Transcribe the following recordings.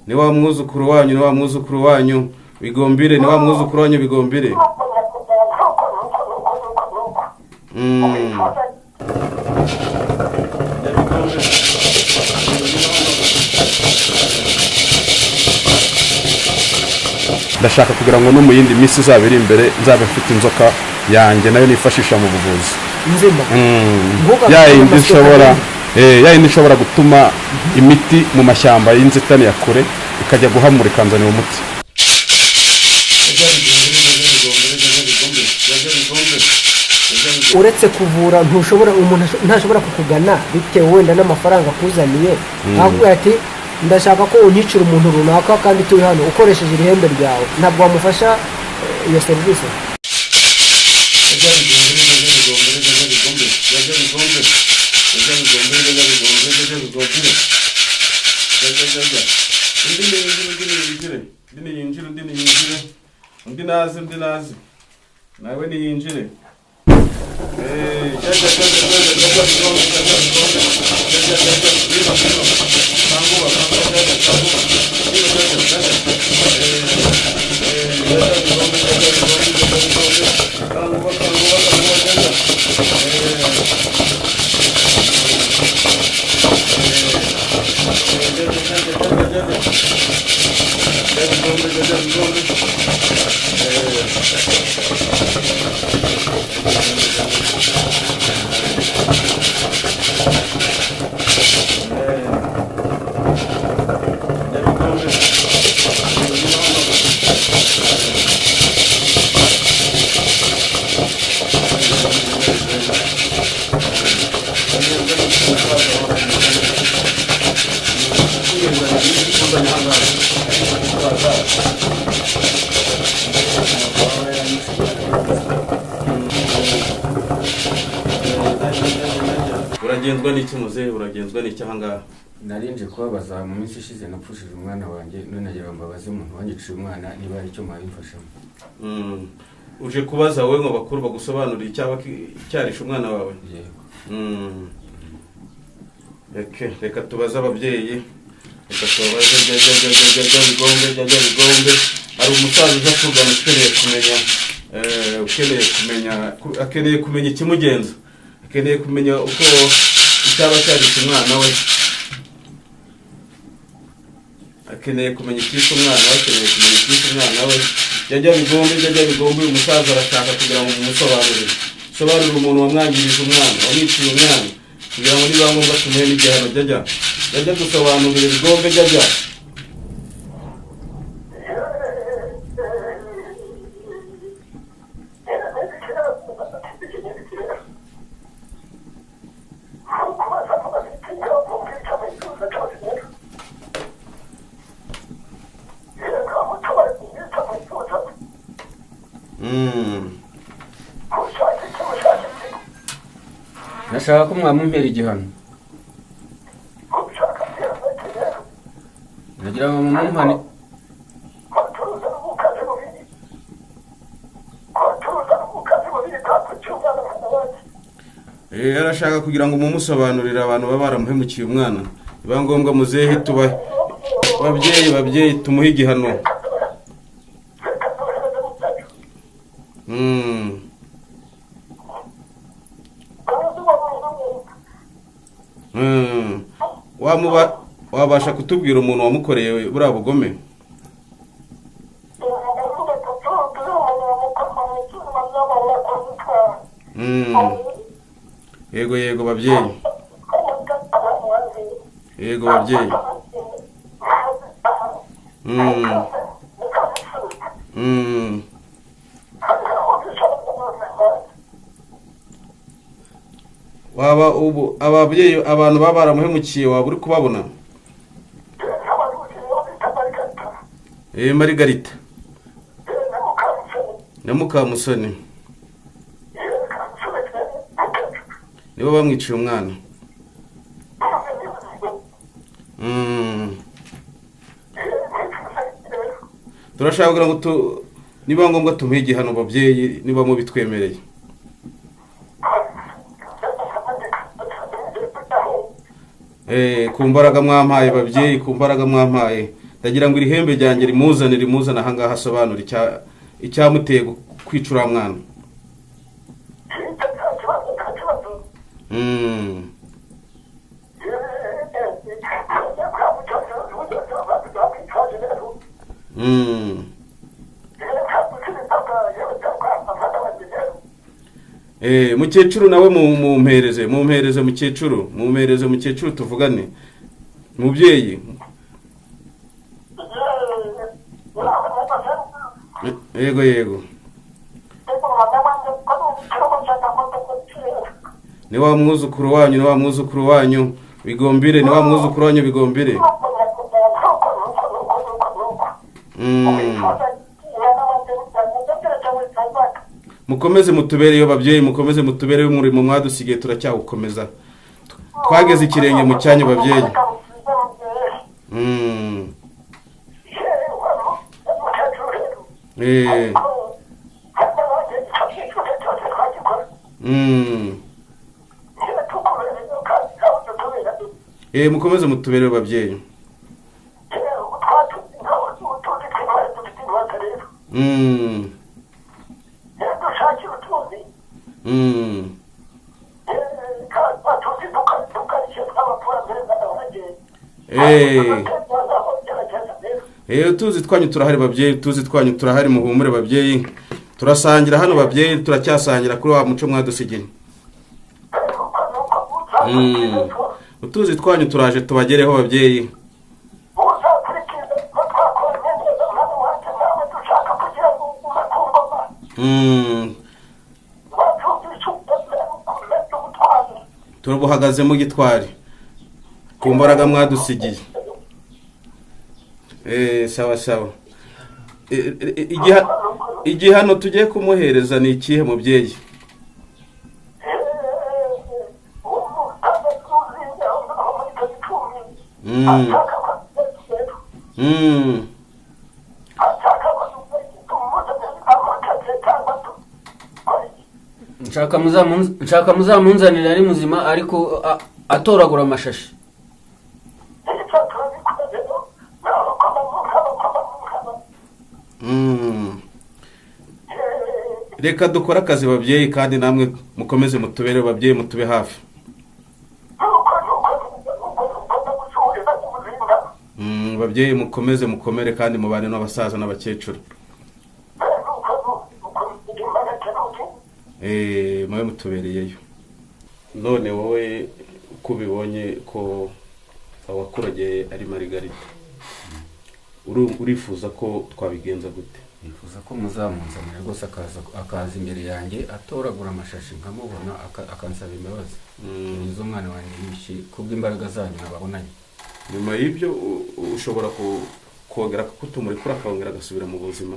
Ni wa mwuzukuru wanyu, ni wa mwuzukuru wanyu Bigombire, ni wa mwuzukuru wanyu Bigombire. Ndashaka kugira ngo no mu yindi minsi izaba iri imbere nzabe mfite inzoka yanjye nayo nifashisha mu buvuzi. Nzima. Ntugakunde Ya yindi amashyaka nshobora menshi. Ya yindi nshobora gutuma imiti mu mashyamba y'inzitane ya kure ikajya guhamura ikanzanira umuti. Uretse kuvura, ntushobora, umuntu ntashobora kukugana bitewe wenda n'amafaranga akuzaniye, akakubwira ati: "Ndashaka ko unyicira umuntu runaka kandi turi hano ukoresheje ihembe ryawe." Ntabwo wamufasha iyo serivisi? Undi niyinjire, undi niyinjire, undi niyinjire, undi niyinjire, undi naze, undi naze, nawe niyinjire. Uragenzwa n'iki, muzehe? Uragenzwa n'iki ahangaha? Narinje kubabaza, mu minsi ishize napfushije umwana wanjye, none nagira ngo mbabaze umuntu wanyiciye umwana niba hari icyo mwabimfashamo. Uje kubaza wowe ngo bakuru bagusobanurire icyaba cyarishe umwana wawe? Yego. Reka tubaze ababyeyi, reka tubabaze. Jya jya jya jya jya jya Bigombe, jya jya Bigombe. Hari umusaza uza tugana ukeneye kumenya, ukeneye kumenya, akeneye kumenya ikimugenza, akeneye kumenya uko icyaba cyarishe umwana we, akeneye kumenya icyishe umwana we, akeneye kumenya icyishe umwana we. Jya jya Bigombe, jya jya Bigombe. Uyu musaza arashaka kugira ngo mumusobanurire, sobanurire umuntu wamwangirije umwana, wamwiciye umwana, kugira ngo niba ngombwa tumuhe n'igihano. Jya jya jya jya, dusobanurire Bigombe, jya jya. Ndashaka ko mwamumpera igihano, ndagira ngo mumumpane. Arashaka kugira ngo mumusobanurire abantu baba baramuhemukiye umwana, biba ngombwa muzehe tuba babyeyi, babyeyi, tumuhe igihano. Wamuba wabasha kutubwira umuntu wamukoreye buriya bugome? Yego, yego babyeyi, yego babyeyi. Waba ubu ababyeyi, abantu baba baramuhemukiye, waba uri kubabona? Marigarita na Mukamusoni nibo bamwiciye umwana. Turashaka kugira ngo niba ngombwa tumuhe igihano, babyeyi, niba mubitwemereye. Ku mbaraga mwampaye babyeyi, ku mbaraga mwampaye, ndagira ngo iri hembe ryanjye rimuzane, rimuzane ahangaha, asobanura icyamuteye kwica uriya mwana. Mukecuru nawe mumpereze, mumpereze mukecuru, mumpereze mukecuru tuvugane, mubyeyi. Yego yego, ni wa mwuzukuru wanyu, ni wa mwuzukuru wanyu Bigombire, ni wa mwuzukuru wanyu Bigombire. Mukomeze mutubereyo babyeyi, mukomeze mutubereyo, umurimo mwadusigiye turacyawukomeza, twageze ikirenge mu cyanyu babyeyi. Mukomeze mutubereyo babyeyi. Utuzi twanyu turahari babyeyi, utuzi twanyu turahari, muhumure babyeyi, turasangira hano babyeyi, turacyasangira kuri wa muco mwadusigiye. Utuzi twanyu turaje tubagereho babyeyi. Turabuhagazemo gitwari ku mbaraga mwadusigiye. Sawa sawa. Igihano tugiye kumuhereza ni ikihe mubyeyi? Nshaka muzamunzanire ari muzima, ariko atoragura amashashi. Reka dukore akazi babyeyi, kandi namwe mukomeze mutubere babyeyi, mutube hafi. Babyeyi mukomeze mukomere kandi mubane n'abasaza n'abakecuru. Mube mutubereyeyo. None wowe uko ubibonye ko abakurage ari Marigarita, urifuza ko twabigenza gute? Nifuza ko muzamunzanira rwose akaza imbere yanjye atoragura amashashi nkamubona, akansaba imbabazi. Izo umwana wanjye yishe kubw'imbaraga zanyu nababonanye. Nyuma y'ibyo ushobora kongera kutumurikura akongera agasubira mu buzima.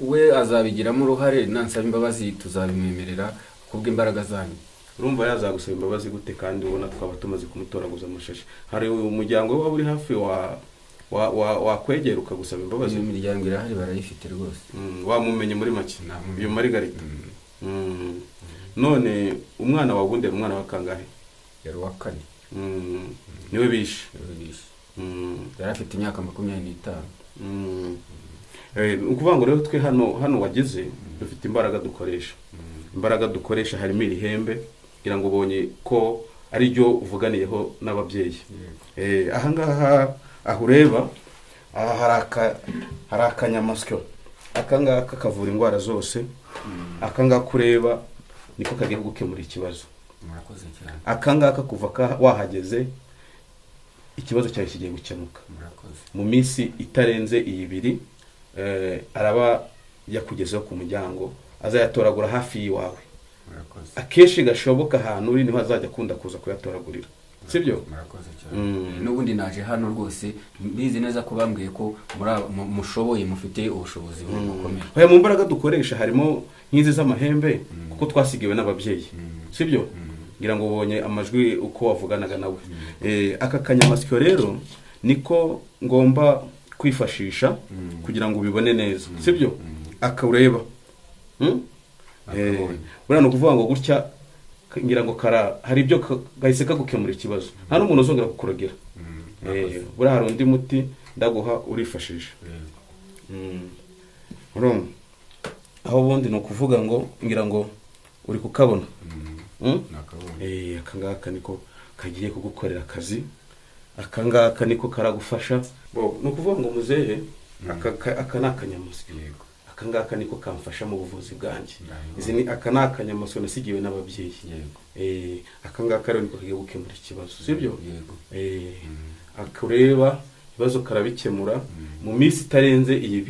We azabigiramo uruhare, nansaba imbabazi tuzabimwemerera kubw'imbaraga zanyu. Urumva yazagusaba imbabazi gute kandi ubona twaba tumaze kumutoraguza amashashi? Hari umuryango waba uri hafi wakwegera ukagusaba imbabazi? Iyo miryango irahari, barayifite rwose. Wamumenye muri make? Namumenye. Uyu Marigarita. None umwana wawe ubundi yari umwana wa kangahe? Yari uwa kane. Niwe bishe? Niwe bishe. Yari afite imyaka 25. Ni ukuvuga ngo rero twe hano wageze dufite imbaraga dukoresha. Imbaraga dukoresha harimo iri hembe, kugira ngo ubonye ko ari ryo uvuganiyeho n'ababyeyi. Aha ngaha aho ureba aha hari akanyamasyo. Aka ngaka kavura indwara zose. Aka ngaka ureba niko kagiye gukemura ikibazo. Murakoze cyane. Aka ngaka kuva wahageze ikibazo cyawe kigiye gukemuka. Murakoze. Mu minsi itarenze iyi ibiri araba yakugezeho ku muryango, azayatoragura hafi y'iwawe. Murakoze. Akenshi gashoboka ahantu uri niho azajya akunda kuza kuyatoragurira, sibyo? Murakoze cyane. N'ubundi naje hano rwose mbizi neza ko bambwiye ko mushoboye, mufite ubushobozi bukomeye. Oya, mu mbaraga dukoresha harimo nk'izi z'amahembe, kuko twasigiwe n'ababyeyi, sibyo? Ngira ngo ubonye amajwi uko wavuganaga nawe. Aka kanyamasyo rero niko ngomba kwifashisha kugira ngo ubibone neza, sibyo? Aka ureba. Buriya ni ukuvuga ngo gutya Ngira ngo kara hari ibyo gahise kagukemura ikibazo, nta n'umuntu uzongera kukurogera. Buriya hari undi muti ndaguha urifashisha. Urumva aho ubundi ni ukuvuga ngo ngira ngo uri kukabona. Nakabonye. Aka ngaka niko kagiye kugukorera akazi, aka ngaka niko karagufasha. Bo, ni ukuvuga ngo muzehe, aka ni akanyamasyo. Aka ngaka niko kamfasha mu buvuzi bwanjye. Ndabibona. Izi ni aka ni akanyamasyo nasigiwe n'ababyeyi. Aka ngaka rero niko kagiye gukemura ikibazo, sibyo? Yego. Akureba ibibazo karabikemura mu minsi itarenze iyi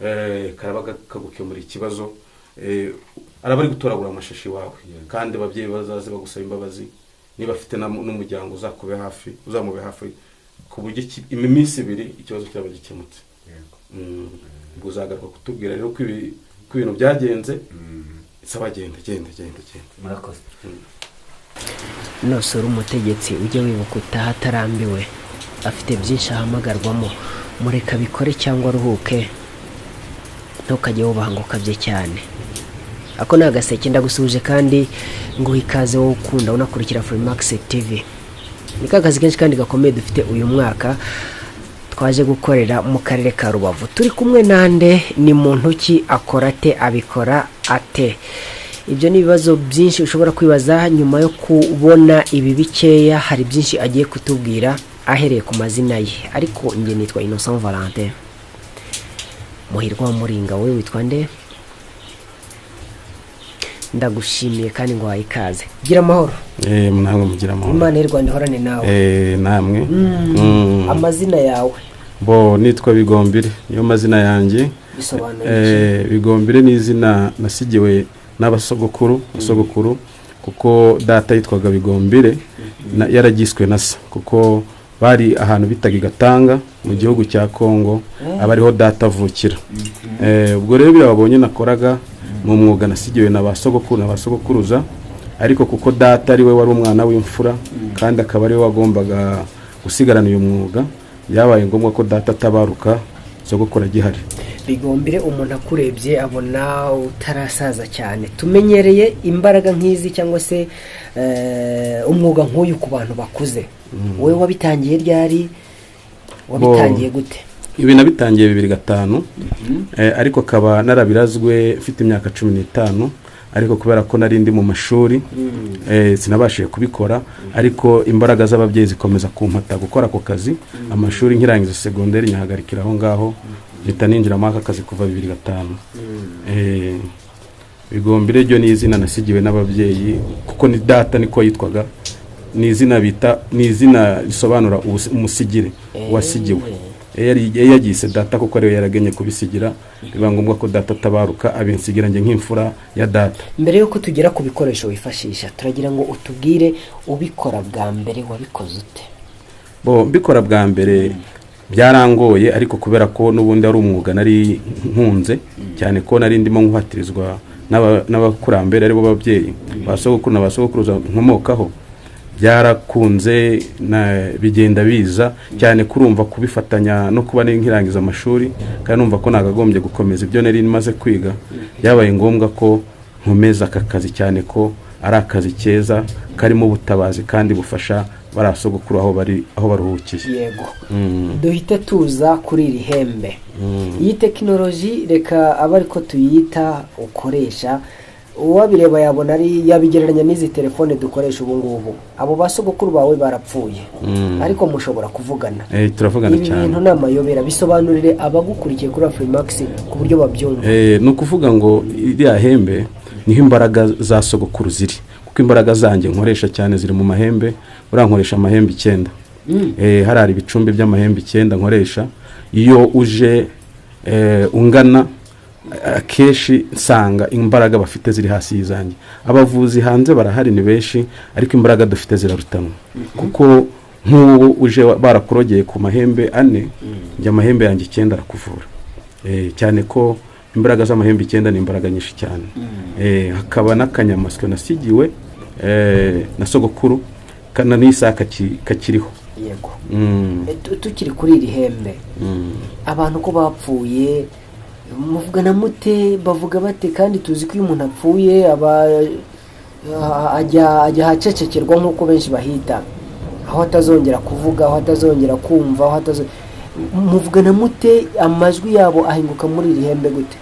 2. Karaba kagukemura ikibazo. Araba ari gutoragura amashashi iwawe. Kandi ababyeyi bazaze bagusaba imbabazi, niba afite n'umuryango uzakube hafi, uzamube hafi, ku buryo iminsi 2 ikibazo cyaba gikemutse. Ubwo uzagaruka kutubwira rero ko ibintu byagenze. Saba, genda genda genda genda. Murakoze. Nusura umutegetsi ujye wibuka utaha atarambiwe, afite byinshi ahamagarwamo. Mureka abikore cyangwa aruhuke, ntukajye wubaha ngo ukabye cyane. Ako ni agaseke. Ndagusuhuje kandi nguha ikaze wowe ukunda unakurikira Freemax TV. Ni ka kazi kenshi kandi gakomeye dufite uyu mwaka twaje gukorera mu karere ka Rubavu. Turi kumwe nande? Ni muntu ki? Akora ate? Abikora ate? Ibyo ni ibibazo byinshi ushobora kwibaza nyuma yo kubona ibi bikeya. Hari byinshi agiye kutubwira ahereye ku mazina ye, ariko njye nitwa Innocent Valentin Muhirwa wa Muringa. Wowe witwa nde? Ndagushimiye kandi ngo wahe ikaze. Gira amahoro. Namwe mugira amahoro. Imana y'u Rwanda ihorane nawe. Namwe. Amazina yawe? Bo, nitwa Bigombire, niyo mazina yanjye. Bisobanuye iki? Bigombire ni izina nasigiwe n'abasogokuru, sogokuru, kuko data yitwaga Bigombire, yaragiswe na se, kuko bari ahantu bitaga i Gatanga mu gihugu cya Kongo, aba ariho data avukira. Ubwo rero biriya babonye nakoraga ni umwuga nasigiwe na ba sogokuru na ba sogokuruza, ariko kuko data ari we wari umwana w'imfura kandi akaba ari we wagombaga gusigarana uyu mwuga, byabaye ngombwa ko data atabaruka sogokuru agihari. Bigombire, umuntu akurebye abona utarasaza cyane. Tumenyereye imbaraga nk'izi cyangwa se umwuga nk'uyu ku bantu bakuze. Wowe wabitangiye ryari? Wabitangiye gute? Ibi nabitangiye 2005, ariko akaba narabirazwe mfite imyaka 15, ariko kubera ko nari ndi mu mashuri, sinabashije kubikora, ariko imbaraga z'ababyeyi zikomeza kumpata gukora ako kazi. Amashuri nkirangiza segonderi nyahagarikira aho ngaho, mpita ninjira muri aka kazi kuva 2005. Bigombire ryo ni izina nasigiwe n'ababyeyi, kuko ni data niko yitwaga. Ni izina bita, ni izina risobanura umusigire, uwasigiwe. Yari yagise data kuko ariwe yaragenye kubisigira. Biba ngombwa ko data atabaruka abinsigira njye nk'imfura ya data. Mbere y'uko tugera ku bikoresho wifashisha, turagira ngo utubwire, ubikora bwa mbere wabikoze ute? Bo, mbikora bwa mbere byarangoye, ariko kubera ko n'ubundi ari umwuga nari nkunze cyane, ko nari ndimo nkuhatirizwa n'abakurambere, aribo babyeyi, ba sogokuru na ba sogokuruza nkomokaho, byarakunze bigenda biza cyane. Kurumva kubifatanya no kuba nari nkirangiza amashuri kandi numva ko nagagombye gukomeza ibyo nari maze kwiga, byabaye ngombwa ko nkomeza aka kazi, cyane ko ari akazi keza karimo ubutabazi kandi bufasha bariya sogokuru aho bari, aho baruhukiye. Yego, duhite tuza kuri iri hembe. Iyi tekinoloji, reka abe ariko tuyita, ukoresha, uwabireba yabona ari yabigereranya n'izi telefone dukoresha ubu ngubu. Abo ba sogokuru bawe barapfuye, ariko mushobora kuvugana? Turavugana Ibi cyane. bintu ni amayobera. Bisobanurire abagukurikiye kuri Afrimax ku buryo babyumva. Ni ukuvuga ngo iriya hembe niho imbaraga za sogokuru ziri, kuko imbaraga zanjye nkoresha cyane ziri mu mahembe. Buriya nkoresha amahembe 9. Hari ibicumbi by'amahembe 9 nkoresha. Iyo uje ungana, akenshi nsanga imbaraga bafite ziri hasi y'izanjye. Abavuzi hanze barahari ni benshi, ariko imbaraga dufite zirarutanwa, kuko nk'ubu uje barakurogeye ku mahembe 4, njye amahembe yanjye 9 arakuvura. Cyane ko imbaraga z'amahembe 9 ni imbaraga nyinshi cyane. Hakaba n'akanyamasyo nasigiwe na sogokuru kana n'isaha kakiriho. Yego. Tukiri kuri iri hembe, abantu ko bapfuye muvugana mute? Bavuga bate? Kandi tuzi ko iyo umuntu apfuye aba Ajya ahacecekerwa nk'uko benshi bahita, aho atazongera kuvuga, aho atazongera kumva, aho atazo muvugana mute? Amajwi yabo ahinguka muri iri hembe gute?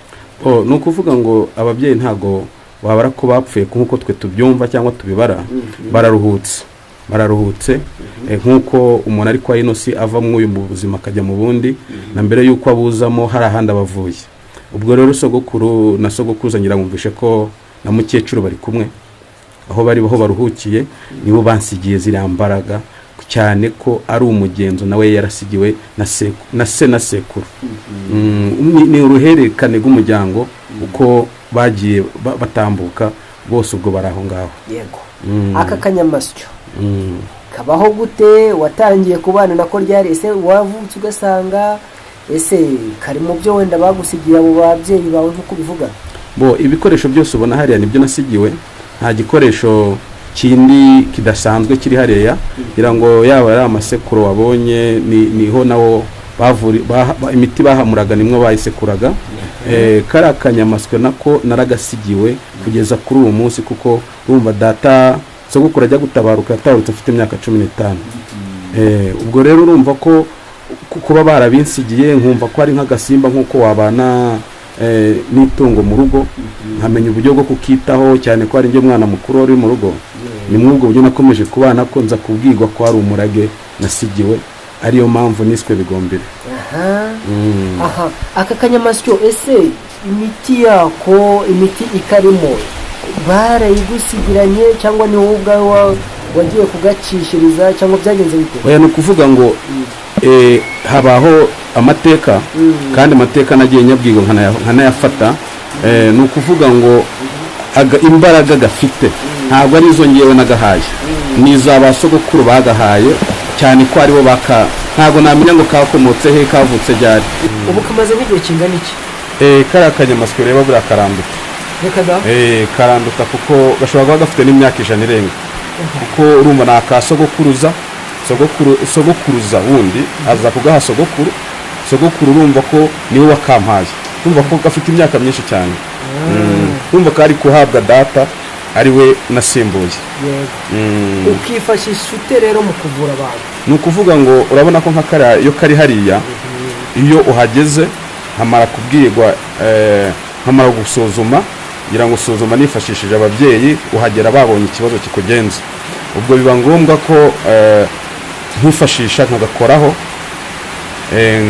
Oh, ni ukuvuga ngo ababyeyi ntago wabara ko bapfuye nk'uko twe tubyumva cyangwa tubibara. Bararuhutse, bararuhutse. Nk'uko umuntu ari kwa ino si ava muri uyu mu buzima akajya mu bundi, na mbere y'uko abuzamo hari ahandi aba avuye. Ubwo rero sogokuru na sogokuruza, ngira ngo ko na mukecuru bari kumwe aho bari, aho baruhukiye, nibo bansigiye ziriya mbaraga, cyane ko ari umugenzo nawe yarasigiwe na se na sekuru. Ni uruhererekane rw'umuryango uko bagiye batambuka bose, ubwo bari aho ngaho. Yego. Aka kanyamasyo kabaho gute? Watangiye kubana nako ryari? Ese wavutse ugasanga? Ese kari mu byo wenda bagusigiye abo babyeyi bawe nk'uko ubivuga? Bo, ibikoresho byose ubona hariya nibyo nasigiwe. Nta gikoresho kindi kidasanzwe kiri hariya. Kugira ngo yaba ari amasekuru wabonye, niho nawo imiti bahamuraga, nimwo bayisekuraga. Kariya kanyamasyo nako naragasigiwe kugeza kuri uwo munsi, kuko urumva data sogokuru ajya gutabaruka yatabarutse afite imyaka 15. Ubwo rero urumva ko kuba barabinsigiye, nkumva ko ari nk'agasimba, nk'uko wabana n'itungo mu rugo, nkamenya uburyo bwo kukitaho, cyane ko ari njye mwana mukuru wari mu rugo. Ni muri ubwo buryo nakomeje kubana ko nza kubwirwa ko ari umurage nasigiwe, ariyo mpamvu niswe Bigombire. Aha. Aha, aka kanyamasyo, ese imiti yako, imiti ikarimo barayigusigiranye, cyangwa ni wowe ubwawe wagiye kugacishiriza, cyangwa byagenze bite? Oya, ni ukuvuga ngo habaho amateka, kandi amateka nagiye nyabwirwa nkanayafata. Ni ukuvuga ngo imbaraga gafite ntabwo ari izo ngewe nagahaye, ni iza ba sogokuru bagahaye, cyane ko aribo baka. Ntabwo namenya ngo kakomotse he, kavutse ryari. Ubu kamaze nk'igihe kingana iki? Kariya kanyamasyo reba buriya karanduta. Reka da! Karanduta, kuko gashobora kuba gafite n'imyaka 100 irenga, kuko urumva ni aka sogokuruza, sogokuru sogokuruza wundi aza kugaha sogokuru, sogokuru urumva ko niwe wakampaye. Urumva ko gafite imyaka myinshi cyane. Urumva ko ari kuhabwa data, ari we nasimbuye. Yego. Ukifashisha ute rero mu kuvura abantu? Ni ukuvuga ngo urabona ko nka kariya, iyo kari hariya, iyo uhageze nkamara kubwirwa, nkamara gusuzuma, ngira ngo usuzuma nifashishije ababyeyi, uhagera babonye ikibazo kikugenza, ubwo biba ngombwa ko nkwifashisha nkagakoraho.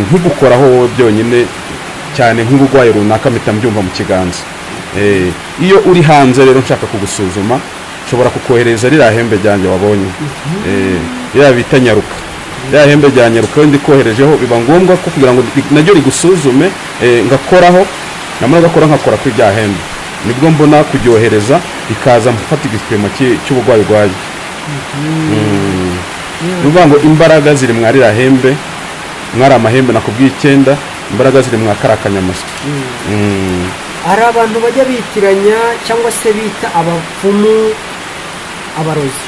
Nkigukoraho wowe byonyine, cyane nk'uburwayi runaka, mpita mbyumva mu kiganza. Iyo uri hanze rero nshaka kugusuzuma, nshobora kukohereza ririya hembe ryanjye wabonye, ririya bita nyaruka, ririya hembe rya nyaruka. Iyo ndikoherejeho, biba ngombwa ko kugira ngo naryo rigusuzume, ngakoraho, namara gakora nkakora kuri rya hembe, nibwo mbona kuryohereza rikaza mfata igipimo cy'uburwayi urwaye. Ni ukuvuga ngo imbaraga ziri mwa ririya hembe, mwari amahembe nakubwiye icyenda, imbaraga ziri mwa kariya kanyamasyo. Hari abantu bajya bitiranya cyangwa se bita abapfumu abarozi.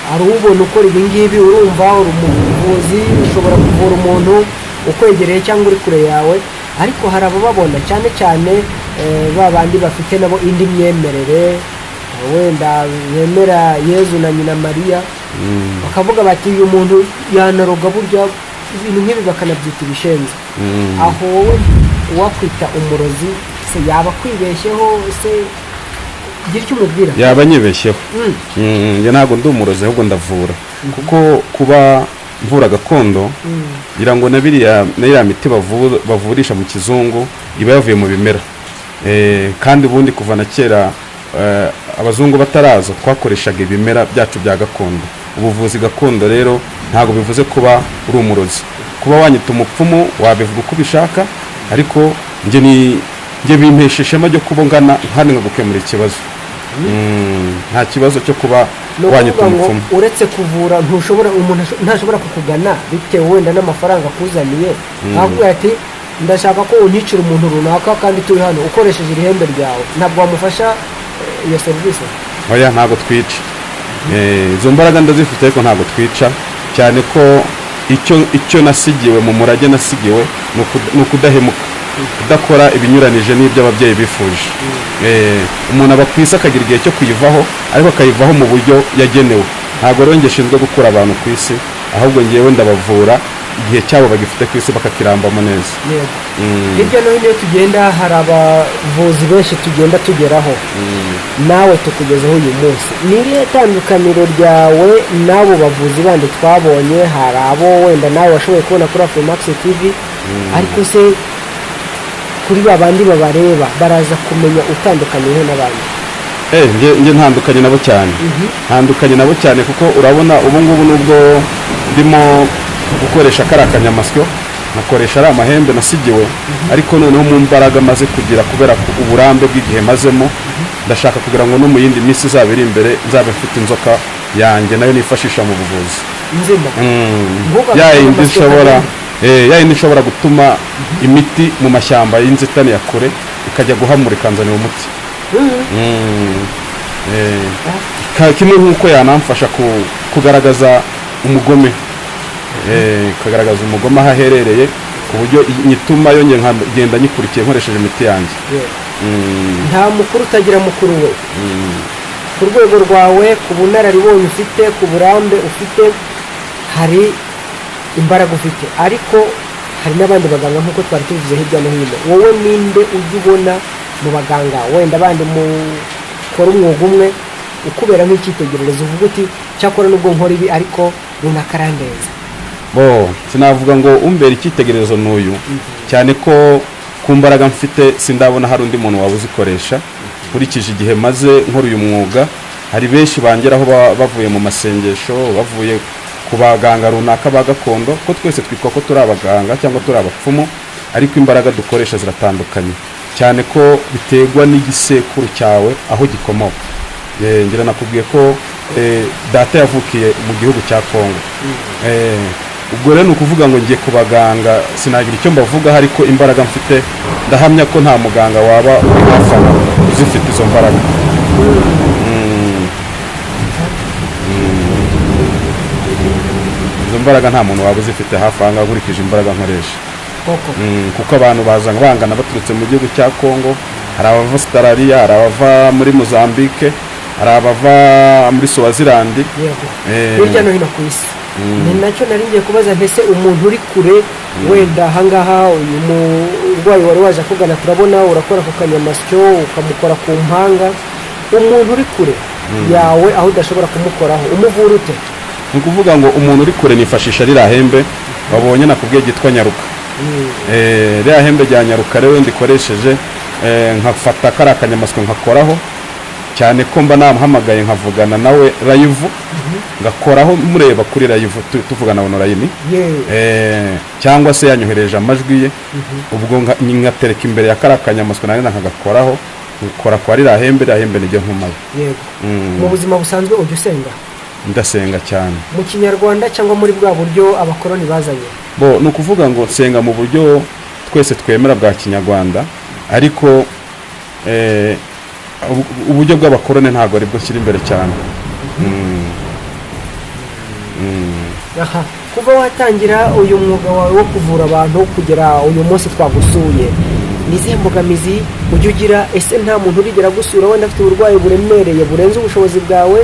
Hari ubona ukora ibi ngibi, urumva uri umuvuzi, ushobora kuvura umuntu ukwegereye cyangwa uri kure yawe, ariko hari abababona cyane cyane ba bandi bafite nabo indi myemerere, wenda bemera Yezu na nyina Mariya, bakavuga bati uyu muntu yanaroga burya, ibintu nk'ibi bakanabyita ibishenzi. Aho wowe uwakwita umurozi se yaba akwibeshyeho? Se gira icyo umubwira. Yaba anyibeshyeho. Njye ntabwo ndi umurozi, ahubwo ndavura, kuko kuba mvura gakondo, ngira ngo na biriya na iriya miti bavurisha mu kizungu iba yavuye mu bimera. Kandi ubundi kuva na kera, abazungu bataraza, twakoreshaga ibimera byacu bya gakondo. Ubuvuzi gakondo rero ntabwo bivuze kuba uri umurozi. Kuba wanyita umupfumu, wabivuga uko ubishaka, ariko njye ni njye bimpesha ishema ryo kuba ngana hano nkagukemura ikibazo. Nta kibazo cyo kuba Ni wanyita ukuvuga ngo umupfumu. uretse kuvura, ntushobora, umuntu ntashobora kukugana bitewe wenda n'amafaranga akuzaniye, akakubwira ati ndashaka ko unyicira umuntu runaka kandi turi hano, ukoresheje iri hembe ryawe. Ntabwo wamufasha iyo serivisi? Oya, ntabwo twica. Izo mbaraga ndazifite, ariko ntabwo twica, cyane ko icyo nasigiwe mu murage nasigiwe ni ukudahemuka. kudakora ibinyuranije n'ibyo ababyeyi bifuje. Umuntu aba ku isi akagira igihe cyo kuyivaho, ariko akayivaho mu buryo yagenewe. Ntabwo rero njye nshinzwe gukura abantu ku isi, ahubwo ngewe ndabavura igihe cyabo bagifite ku isi bakakirambamo neza. Yego. Hirya no hino iyo tugenda hari abavuzi benshi tugenda tugeraho, nawe tukugezeho uyu munsi. Ni irihe tandukaniro ryawe n'abo bavuzi bandi twabonye? Hari abo wenda nawe washoboye kubona kuri Afrimax TV, ariko se kuri ba bandi babareba baraza kumenya utandukaniye n'abandi? Nge ntandukanye nabo cyane, ntandukanye nabo cyane, kuko urabona ubu ngubu nubwo ndimo gukoresha kariya kanyamasyo, nkakoresha ari amahembe nasigiwe, ariko noneho mu mbaraga maze kugira kubera ko uburambe bw'igihe mazemo, ndashaka kugira ngo no mu yindi minsi izaba iri imbere nzabe mfite inzoka yanjye nayo nifashisha mu buvuzi. Nzima. Nkuba Ya yindi akanyamasyo ishobora kanini. Ya yindi ishobora gutuma imiti mu mashyamba y'inzitane ya kure ikajya guhamura ikanzanira umuti. Kimwe nk'uko yanamfasha kugaragaza umugome, ikagaragaza umugome aho aherereye, ku buryo nyituma yo njye nkagenda nyikurikiye nkoresheje imiti yanjye. Nta mukuru utagira mukuru we. Ku rwego rwawe, ku bunararibonye ufite, ku burambe ufite, hari imbaraga ufite, ariko hari n'abandi baganga nk'uko twari tubivuze hirya no hino. Wowe ninde ujya ubona mu baganga wenda bandi mukora umwuga umwe ukubera nk'icyitegererezo, uvuga uti: "Cyakora nubwo nkora ibi, ariko runaka arandenza"? Bo, sinavuga ngo umbera icyitegererezo n'uyu, cyane ko ku mbaraga mfite sindabona hari undi muntu waba uzikoresha. Nkurikije igihe maze nkora uyu mwuga, hari benshi bangeraho bavuye mu masengesho, bavuye ku baganga runaka ba gakondo, ko twese twitwa ko turi abaganga cyangwa turi abapfumu, ariko imbaraga dukoresha ziratandukanye, cyane ko biterwa n'igisekuru cyawe aho gikomoka. Ngira nakubwiye ko data yavukiye mu gihugu cya Kongo. Ubwo rero ni ukuvuga ngo ngiye ku baganga sinagira icyo mbavugaho, ariko imbaraga mfite ndahamya ko nta muganga waba uri hafi aho uzifite izo mbaraga. Izo mbaraga nta muntu waba uzifite hafi aha ngaha nkurikije imbaraga nkoresha. Koko. Kuko abantu baza bangana baturutse mu gihugu cya Kongo, hari abava Australia, hari abava muri Mozambique, hari abava muri Swaziland. Hirya no hino ku isi. Ni nacyo nari ngiye kubaza, mbese umuntu uri kure, wenda ahangaha uyu murwayi wari waje akugana, turabona urakora ku kanyamasyo, ukamukora ku mpanga, umuntu uri kure yawe aho udashobora kumukoraho umuvura ute? Ni ukuvuga ngo umuntu uri kure nifashisha ririya hembe wabonye nakubwiye ryitwa nyaruka. Ririya hembe rya nyaruka rero ndikoresheje, nkafata kariya kanyamasyo nkakoraho, cyane ko mba namuhamagaye nkavugana nawe live, ngakoraho mureba kuri live, tuvugana online, cyangwa se yanyohereje amajwi ye, ubwo nkatereka imbere ya kariya kanyamasyo nanjye nkagakoraho, nkora kwa ririya hembe, ririya hembe niryo ntumayo. Mu buzima busanzwe ujya usenga? Ndasenga cyane. Mu Kinyarwanda cyangwa muri bwa buryo abakoroni bazanye? Bo, ni ukuvuga ngo nsenga mu buryo twese twemera bwa Kinyarwanda, ariko uburyo bw'abakoroni ntabwo aribwo nshyira imbere cyane. Aha, kuva watangira uyu mwuga wawe wo kuvura abantu kugera uyu munsi twagusuye, ni izihe mbogamizi ujya ugira? Ese nta muntu urigera gusura wenda afite uburwayi buremereye burenze ubushobozi bwawe,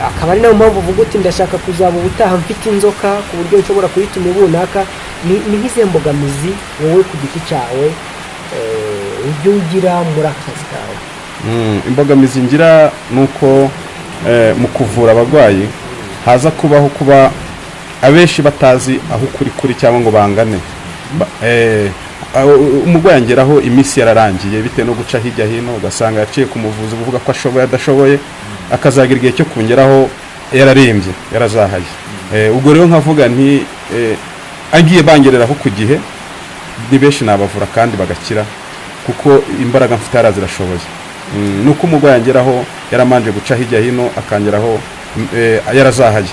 akaba ari nayo mpamvu uvuga uti: "Ndashaka kuzaba ubutaha mfite inzoka ku buryo nshobora kuyituma runaka"? Ni nk'izihe mbogamizi wowe ku giti cyawe ujya ugira muri aka kazi kawe? Imbogamizi ngira ni uko mu kuvura abarwayi haza kubaho kuba abenshi batazi aho ukuri kuri cyangwa ngo bangane. Umurwayi angeraho iminsi yararangiye bitewe no guca hirya hino, ugasanga yaciye ku muvuzi uvuga ko ashoboye adashoboye, akazagira igihe cyo kongeraho yararembye, yarazahaye. Ubwo rero nkavuga nti agiye bangereraho ku gihe, ni benshi nabavura kandi bagakira, kuko imbaraga mfite hariya zirashoboye. Nuko umurwayi angeraho yaramanje guca hirya hino, akangeraho yarazahaye.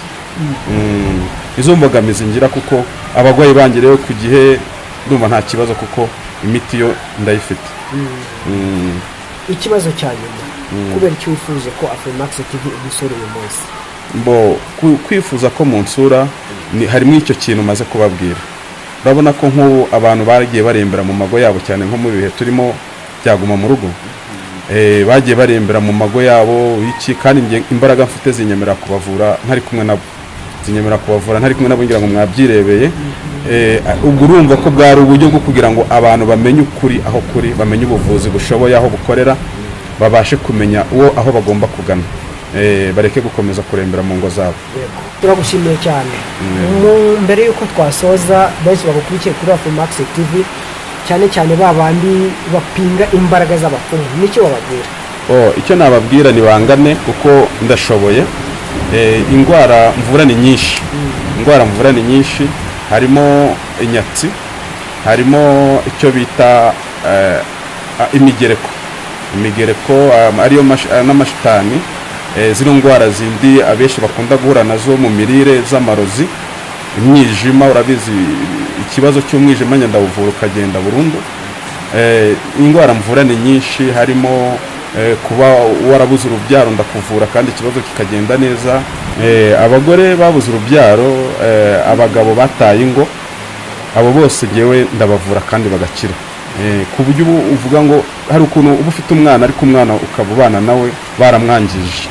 Izo mbogamizi ngira, kuko abarwayi bangereyeho ku gihe ndumva nta kibazo, kuko imiti yo ndayifite. Ikibazo cya nyuma: kubera icyo wifuje ko Afrimax TV igusura uyu munsi? Bo, kwifuza ko munsura harimo icyo kintu maze kubabwira. Urabona ko nk'ubu abantu bagiye barembera mu mago yabo cyane, nko mu bihe turimo byaguma mu rugo. Bagiye barembera mu mago yabo iki, kandi njye imbaraga mfite zinyemerera kubavura ntari kumwe nabo, zinyemerera kubavura ntari kumwe nabo. Ngira ngo mwabyirebeye. Ubwo urumva ko bwari uburyo bwo kugira ngo abantu bamenye ukuri aho kuri, bamenye ubuvuzi bushoboye aho bukorera, babashe kumenya uwo aho bagomba kugana, bareke gukomeza kurembera mu ngo zabo. Yego. Turagushimiye cyane. Mbere y'uko twasoza, benshi bagukurikiye kuri Afrimax TV, cyane cyane ba bandi bapinga imbaraga z'abapfumu, nicyo bababwira? Oh, icyo nababwira ni bangane kuko ndashoboye. Indwara mvura ni nyinshi, indwara mvura ni nyinshi, harimo inyatsi, harimo icyo bita imigereko, ariyo n'amashitani. Zino ndwara zindi abenshi bakunda guhura nazo mu mirire z'amarozi, imyijima, urabizi ikibazo cy'umwijima ndawuvura ukagenda burundu. Indwara mvura ni nyinshi, harimo kuba warabuze urubyaro, ndakuvura kandi ikibazo kikagenda neza. Abagore babuze urubyaro, abagabo bataye ingo, abo bose ngewe ndabavura kandi bagakira. Ku buryo ubu uvuga ngo hari ukuntu uba ufite umwana, ariko umwana ukaba ubana nawe baramwangije,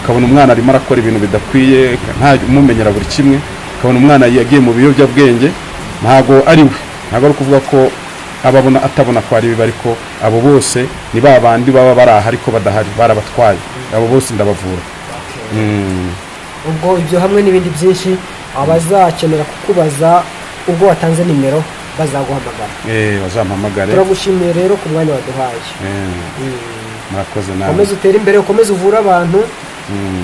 ukabona umwana arimo arakora ibintu bidakwiye, nta umumenyera buri kimwe, ukabona umwana yagiye mu biyobyabwenge, ntabwo ari we, ntabwo ari ukuvuga ko ababona atabona ko ari bibi, ariko abo bose ni ba bandi baba bari aha ariko badahari, barabatwaye. Abo bose ndabavura. Ubwo ibyo hamwe n'ibindi byinshi, abazakenera kukubaza, ubwo watanze nimero bazaguhamagara. Bazampamagare. Turagushimiye rero ku mwanya waduhaye. Murakoze nawe. Ukomeze utere imbere, ukomeze uvure abantu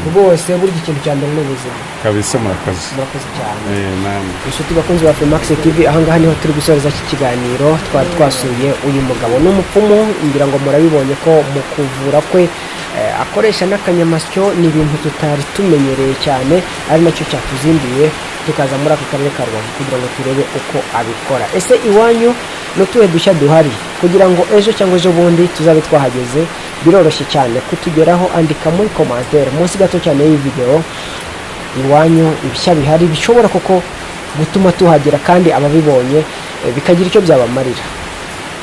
rwose. Burya ikintu cya mbere ni ubuzima. Kabisa, murakoze. Murakoze cyane. Namwe. Inshuti bakunzi ba Afrimax TV, ahangaha niho turi gusoreza iki kiganiro. Twari twasuye uyu mugabo n'umupfumu, ngira ngo murabibonye ko mu kuvura kwe akoresha n'akanyamasyo. Ni ibintu tutari tumenyereye cyane, ari nacyo cyatuzinduye tukaza muri aka karere ka Rubavu kugira ngo turebe uko abikora. Ese iwanyu n'utuhe dushya duhari kugira ngo ejo cyangwa ejo bundi tuzabe twahageze? Biroroshye cyane kutugeraho, andika muri commentaire munsi gato cyane y'iyi video iwanyu ibishya bihari bishobora koko gutuma tuhagera, kandi ababibonye bikagira icyo byabamarira.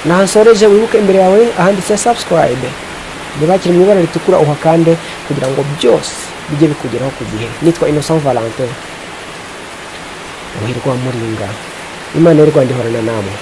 Naha nsoreje. Wibuke imbere yawe ahanditse subscribe, niba kiri mu ibara ritukura, uhakande kugira ngo byose bijye bikugeraho ku gihe. Nitwa Innocent Valentin Muhirwa Muringa. Imana y'u Rwanda ihorana namwe.